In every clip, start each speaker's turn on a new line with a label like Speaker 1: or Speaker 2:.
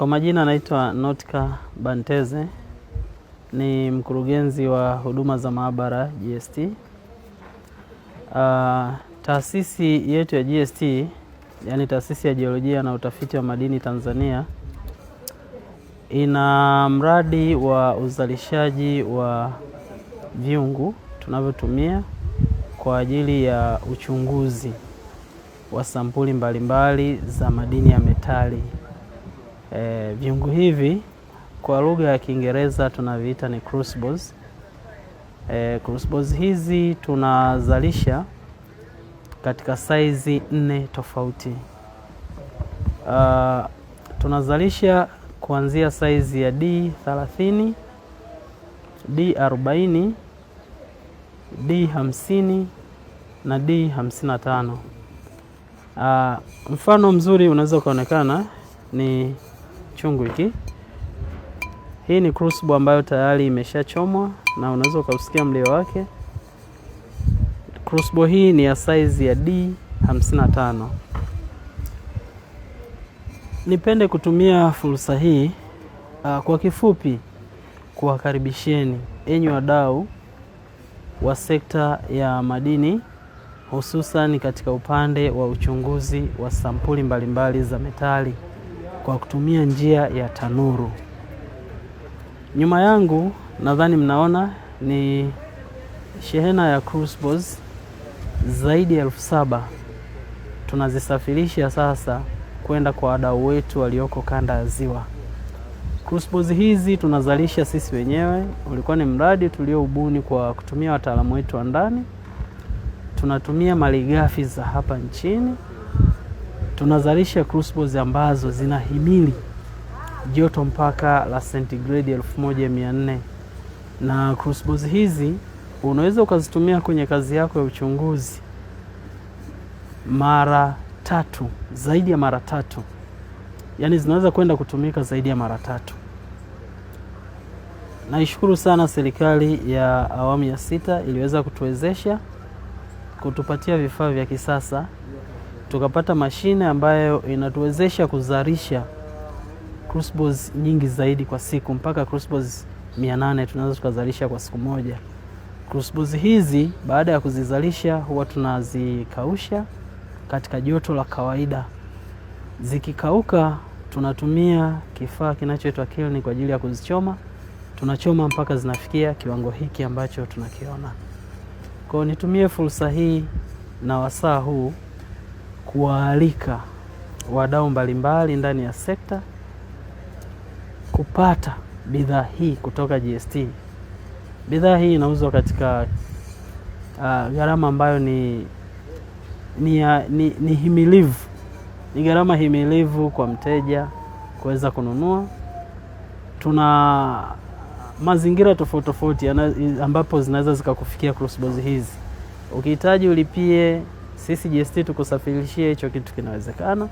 Speaker 1: Kwa majina naitwa Notka Banteze, ni mkurugenzi wa huduma za maabara GST. Taasisi yetu ya GST, yaani Taasisi ya Jiolojia na Utafiti wa Madini Tanzania, ina mradi wa uzalishaji wa vyungu tunavyotumia kwa ajili ya uchunguzi wa sampuli mbalimbali za madini ya metali. Vyungu hivi kwa lugha ya Kiingereza tunaviita ni crucibles. Crucibles hizi tunazalisha katika saizi nne tofauti. Tunazalisha kuanzia saizi ya D30, D40, D50 na D55. Mfano mzuri unaweza ukaonekana ni chungu hiki. Hii ni crucible ambayo tayari imeshachomwa na unaweza ukausikia mlio wake. Crucible hii ni ya size ya D55. Nipende kutumia fursa hii kwa kifupi kuwakaribisheni enyi wadau wa sekta ya madini hususan katika upande wa uchunguzi wa sampuli mbalimbali za metali kwa kutumia njia ya tanuru. Nyuma yangu nadhani mnaona ni shehena ya crucibles zaidi ya 7,000 tunazisafirisha sasa kwenda kwa wadau wetu walioko kanda ya Ziwa. Crucibles hizi tunazalisha sisi wenyewe, ulikuwa ni mradi tulioubuni kwa kutumia wataalamu wetu wa ndani. Tunatumia malighafi za hapa nchini. Tunazalisha crucibles ambazo zinahimili joto mpaka la sentigredi 1400 na crucibles hizi unaweza ukazitumia kwenye kazi yako ya uchunguzi mara tatu, zaidi ya mara tatu, yaani zinaweza kwenda kutumika zaidi ya mara tatu. Naishukuru sana serikali ya awamu ya sita iliweza kutuwezesha kutupatia vifaa vya kisasa, tukapata mashine ambayo inatuwezesha kuzalisha crucibles nyingi zaidi kwa siku, mpaka crucibles 800 tunaweza tukazalisha kwa siku moja. Crucibles hizi baada ya kuzizalisha huwa tunazikausha katika joto la kawaida. Zikikauka tunatumia kifaa kinachoitwa kiln kwa ajili ya kuzichoma. Tunachoma mpaka zinafikia kiwango hiki ambacho tunakiona. Kwa hiyo nitumie fursa hii na wasaa huu kuwaalika wadau mbalimbali ndani ya sekta kupata bidhaa hii kutoka GST. Bidhaa hii inauzwa katika gharama ambayo ni himilivu, ni gharama himilivu kwa mteja kuweza kununua. Tuna mazingira tofauti tofauti ambapo zinaweza zikakufikia crucibles hizi. Ukihitaji ulipie, sisi GST tukusafirishie, hicho kitu kinawezekana.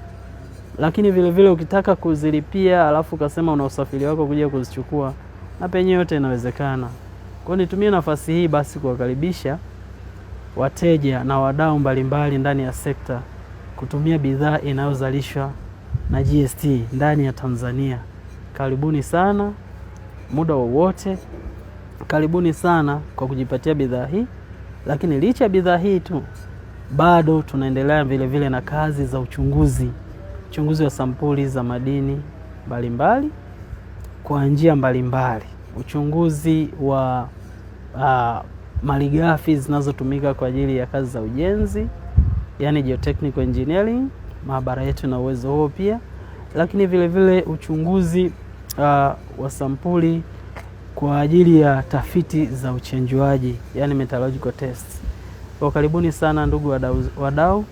Speaker 1: Lakini vile vile ukitaka kuzilipia alafu ukasema una usafiri wako kuja kuzichukua, na penye yote inawezekana. Kwa hiyo nitumie nafasi hii basi kuwakaribisha wateja na wadau mbalimbali ndani ya sekta kutumia bidhaa inayozalishwa na GST ndani ya Tanzania. Karibuni sana muda wowote, karibuni sana kwa kujipatia bidhaa hii. Lakini licha ya bidhaa hii tu, bado tunaendelea vile vile na kazi za uchunguzi, uchunguzi wa sampuli za madini mbalimbali kwa njia mbalimbali, uchunguzi wa malighafi zinazotumika kwa ajili ya kazi za ujenzi, yani geotechnical engineering. Maabara yetu ina uwezo huo pia, lakini vile vile uchunguzi wa sampuli kwa ajili ya tafiti za uchenjuaji, yani metallurgical tests. Kwa karibuni sana ndugu wadau,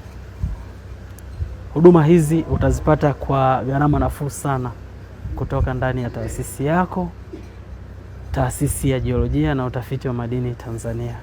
Speaker 1: huduma hizi utazipata kwa gharama nafuu sana kutoka ndani ya taasisi yako, Taasisi ya Jiolojia na Utafiti wa Madini Tanzania.